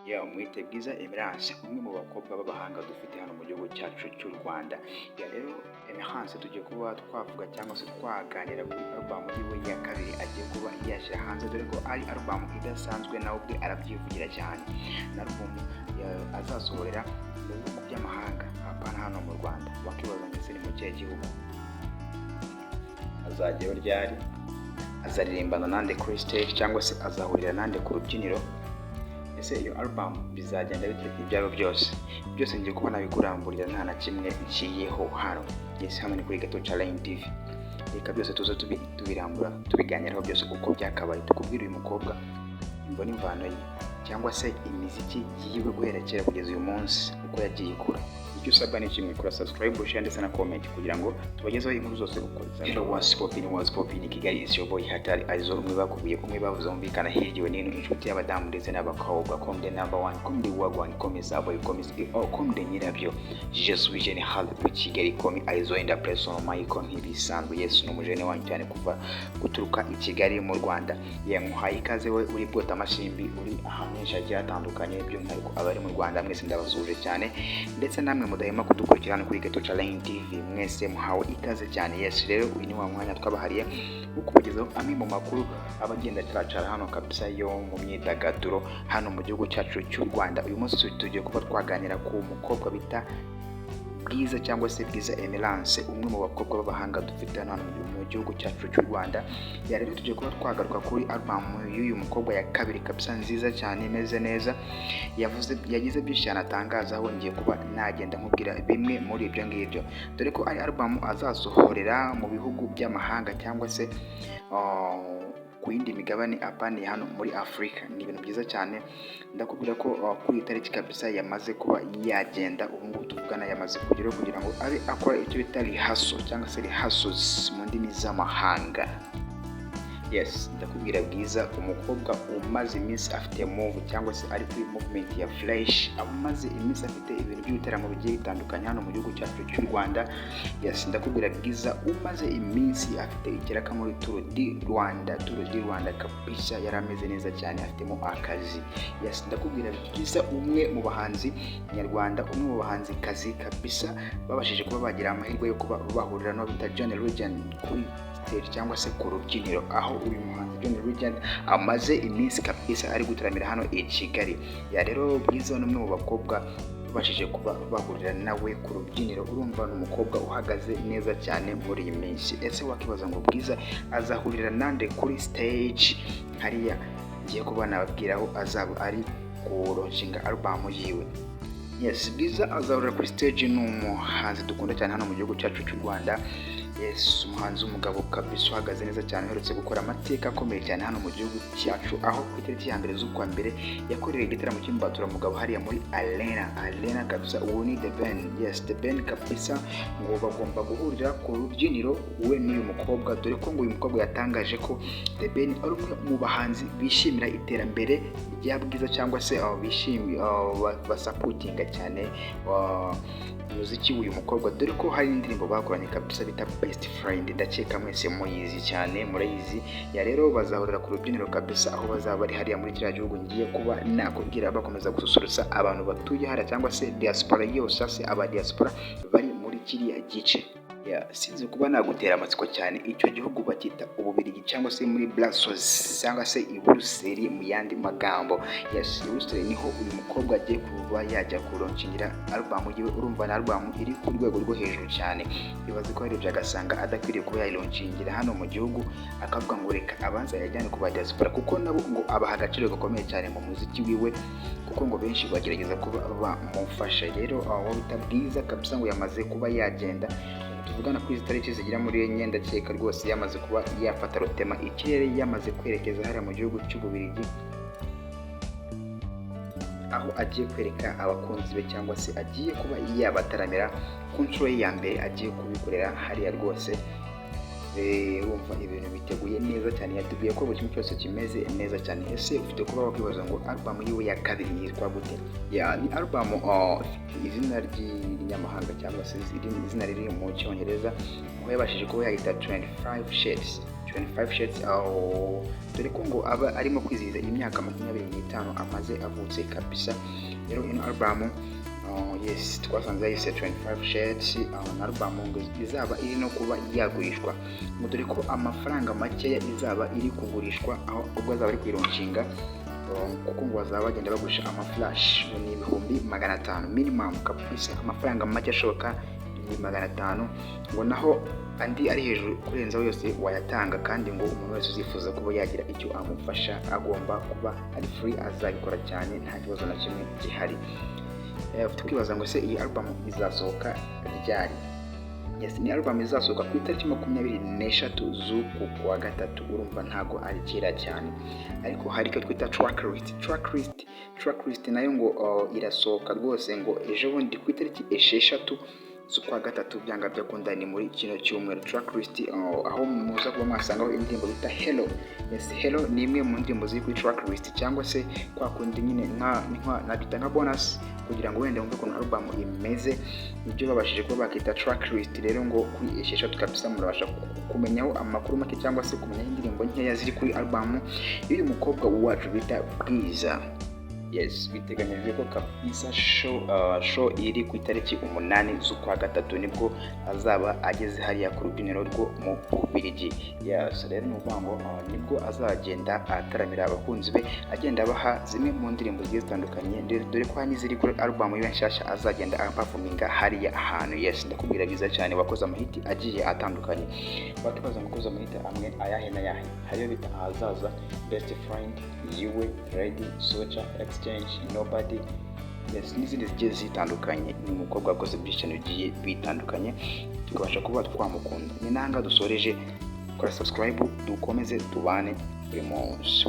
Ya mwite Bwiza Emerance, umwe mu bakobwa b'abahanga dufite hano mu gihugu cyacu cy'u Rwanda. Ya rero Emerance, tugiye kuba twavuga cyangwa se twaganira kuri album yiwe ya kabiri agiye kuba yashyira hanze, dore ko ari album idasanzwe, nawe ubwe arabyivugira cyane. Na album azasohorera mu bihugu by'amahanga, apana hano mu Rwanda. Wakibaza ngo ese ni mu kihe gihugu, azajyayo ryari, azaririmbana nande kuri stage, cyangwa se azahurira nande ku rubyiniro? Ese iyo album bizagenda bite? Ibyabo byose byose ngiye kuba nabikuramburira nta na kimwe nciyeho hano. Yes, hano ni kuri Gato Challenge TV. Reka byose tuze tubirambura, tubiganiraho byose uko byakabaye, tukubwira uyu mukobwa imvo n'imvano ye, cyangwa se imiziki yiwe guhera kera kugeza uyu munsi, uko yagiye ikura. Icyo usabwa ni kimwe: kora subscribe, share ndetse na comment kugira ngo tubagezeho inkuru zose uko. Hello, what's poppin, what's poppin Kigali? Is your boy Hatari Aizo, umwe bakubiye, umwe bavuze humvikana hirya nino, inshuti y'abadamu ndetse n'abakobwa. Comme the number one, comme the wagwan, comme Sabo, comme oh, comme the nyirabyo. Je suis général de Kigali, comme Aizo in the person Michael nk'ibisanzwe. Yes, ni umujene wanyu cyane kuva guturuka i Kigali mu Rwanda. Yamuhaye ikaze we uri bwota amashimbi, uri ahantu henshi hagiye hatandukanye, by'umwihariko abari mu Rwanda mwese ndabasuhuje cyane, ndetse namwe mudahema kudukurikira hano kuri Gato Challenge TV, mwese muhawe ikaze cyane. Yes, rero uyu ni wa mwanya twabahariye wo kubagezaho amwe mu makuru aba agenda acaracara hano kabisa yo mu myidagaduro hano mu gihugu cyacu cy'u Rwanda. Uyu munsi tugiye kuba twaganira ku mukobwa bita Bwiza cyangwa se Bwiza Emerance, umwe mu bakobwa b'abahanga dufite hano mu gihugu cyacu cy'u Rwanda. Ya rero tugiye kuba twagaruka kuri album y'uyu mukobwa ya kabiri kabisa, nziza cyane, imeze neza. Yavuze, yagize byinshi cyane atangazaho, ngiye kuba nagenda nkubwira bimwe muri ibyo ngibyo, dore ko ari album azasohorera mu bihugu by'amahanga cyangwa se ku yindi migabane apaniye hano muri Afurika. Ni ibintu byiza cyane. Ndakubwira ko kuri iyi tariki kabisa yamaze kuba yagenda, ubu ngubu tuvugana yamaze kugeraho kugira ngo abe akora icyo bita rehearsal cyangwa se rehearsals mu ndimi z'amahanga. Yes, ndakubwira Bwiza, umukobwa umaze iminsi afite move cyangwa se ari kuri movement ya fresh, amaze iminsi afite ibintu by'ibitaramo bigiye bitandukanye hano mu gihugu cyacu cy'u Rwanda. Yes, ndakubwira Bwiza umaze iminsi afite ikiraka muri Tour du Rwanda. Tour du Rwanda kabisa yari ameze neza cyane, afitemo akazi. Yes, ndakubwira Bwiza, umwe mu bahanzi nyarwanda, umwe mu bahanzi kazi kabisa babashije kuba bagira amahirwe yo kuba bahurira n'uwo bita John Legend kuri stage cyangwa se ku rubyiniro, aho uyu muhanzi John Legend amaze iminsi kabisa ari gutaramira hano i Kigali. Ya rero Bwiza ni umwe mu bakobwa babashije kuba bahurira nawe ku rubyiniro. Urumva ni umukobwa uhagaze neza cyane muri iyi minsi. Ese wakibaza ngo Bwiza azahurira nande kuri stage hariya ngiye kuba nababwira aho azaba ari kulaunchinga album yiwe? Yes, Bwiza azahurira kuri stage ni umuhanzi dukunda cyane hano mu gihugu cyacu cy'u Rwanda. Yes, umuhanzi w'umugabo kabisa uhagaze neza cyane, uherutse gukora amateka akomeye cyane hano mu gihugu cyacu, aho ku itariki ya 1 z'ukwa mbere yakoreye igitaramo cy'imbaturamugabo hariya muri Arena. Arena kabisa, uwo ni The Ben. Yes, The Ben kabisa ngo bagomba guhurira ku rubyiniro we n'uyu mukobwa, dore ko ngo uyu mukobwa yatangaje ko The Ben ari umwe mu bahanzi bishimira iterambere rya Bwiza, cyangwa se bishimiye, basupportinga cyane umuziki w'uyu mukobwa, dore ko hari indirimbo bakoranye kabisa bita Best Friend. Ndakeka mwese muyizi cyane, murayizi. Ya rero bazahurira ku rubyiniro kabisa, aho bazaba bari hariya muri kiriya gihugu ngiye kuba nakubwira, bakomeza gususurutsa abantu batuye hariya cyangwa se diaspora yose, se aba diaspora bari muri kiriya gice. Ya, sinzi kuba nagutera amatsiko cyane, icyo gihugu bakita Ububirigi cyangwa se muri Brussels cyangwa se i Buruseli mu yandi magambo. Yes, i Buruseli niho uyu mukobwa agiye kuba yajya kulaunchingira album yiwe. Urumva ni album iri ku rwego rwo hejuru cyane. Ibaze ko yarebye agasanga adakwiriye kuba yayilaunchingira hano mu gihugu, akavuga ngo reka abanza yajyane ku ba diaspora, kuko nabo ngo abaha agaciro gakomeye cyane mu muziki wiwe, kuko ngo benshi bagerageza kuba bamufasha. Rero aho bita Bwiza kabisa ngo yamaze kuba yagenda, tuvugana kuri izi tariki zigera muri 4, ndakeka rwose yamaze kuba yafata rutema ikirere, yamaze kwerekeza hariya mu gihugu cy'Ububirigi, aho agiye kwereka abakunzi be cyangwa se agiye kuba yabataramira ku nshuro ye ya mbere agiye kubikorera hariya rwose. Wumva ibintu biteguye neza cyane, yatubwiye ko buri kimwe cyose kimeze neza cyane. Ese ufite kuba wakwibaza ngo album yiwe ya kabiri yitwa gute? Ya, ni album ifite izina ry'inyamahanga cyangwa se izina riri mu Cyongereza, aho yabashije kuba yayita 25 Shades. 25 Shades, aho dore ko ngo aba arimo kwizihiza imyaka 25 amaze avutse kabisa. Rero ino album, yes, twasanze yayise 25 Shades, na album ngo izaba iri no kuba yagurishwa, ngo dore ko amafaranga makeya izaba iri kugurishwa aho ubwo azaba ari kuyilaunchinga, kuko ngo bazaba bagenda bagurisha amaflash, ngo ni 500,000 minimum kabisa. Amafaranga make ashoboka ni 500, ngo naho andi ari hejuru kurenzaho yose wayatanga, kandi ngo umuntu wese uzifuza kuba yagira icyo amufasha agomba kuba ari free, azabikora cyane, nta kibazo na kimwe gihari. Ufite kwibaza ngo se iyi album izasohoka ryari? Yes, ni album izasohoka ku itariki 23 z'uku kwa gatatu. Urumva ntago ari kera cyane, ariko hari icyo twita tracklist. Tracklist nayo ngo irasohoka rwose ngo ejo bundi ku itariki 6 z'ukwa gatatu, byanga byakunda ni muri kino cyumweru. Tracklist aho muza kuba mwasangaho indirimbo bita Hello. Yes, Hello ni imwe mu ndirimbo ziri kuri tracklist, cyangwa se kwa kundi nyine nka nabita nka bonus, kugira ngo wenda wumve ukuntu album imeze, nibyo babashije kuba bakita tracklist. Rero ngo kuri 6 kabisa murabasha kumenyaho amakuru make, cyangwa se kumenya indirimbo nkeya ziri kuri album y'uyu mukobwa wacu bita Bwiza. Yes, biteganyijwe ko kabisa show iri ku itariki 8 z'ukwa gatatu, nibwo azaba ageze hariya ku rubyiniro rwo mu Bubiligi. Yes, rero ni ukuvuga ngo nibwo azagenda ataramira abakunzi be, agenda abaha zimwe mu ndirimbo zigiye zitandukanye, dore ko hari n'iziri kuri album yiwe nshyashya azagenda aperforminga hariya ahantu. Yes, ndakubwira byiza cyane, wakoze amahiti agiye atandukanye. Wakibaza ngo ukoze amahiti amwe ayahe n'ayahe? Hariyo bita Ahazaza, Best Friend, Yiwe, Ready, Soja, Exchange, Nobody, yes, n'izindi zigiye zitandukanye. Ni umukobwa wakoze byinshi cyane bigiye bitandukanye, tukabasha kuba twamukunda. Ni nanga dusoreje. Kora subscribe, dukomeze tubane buri munsi.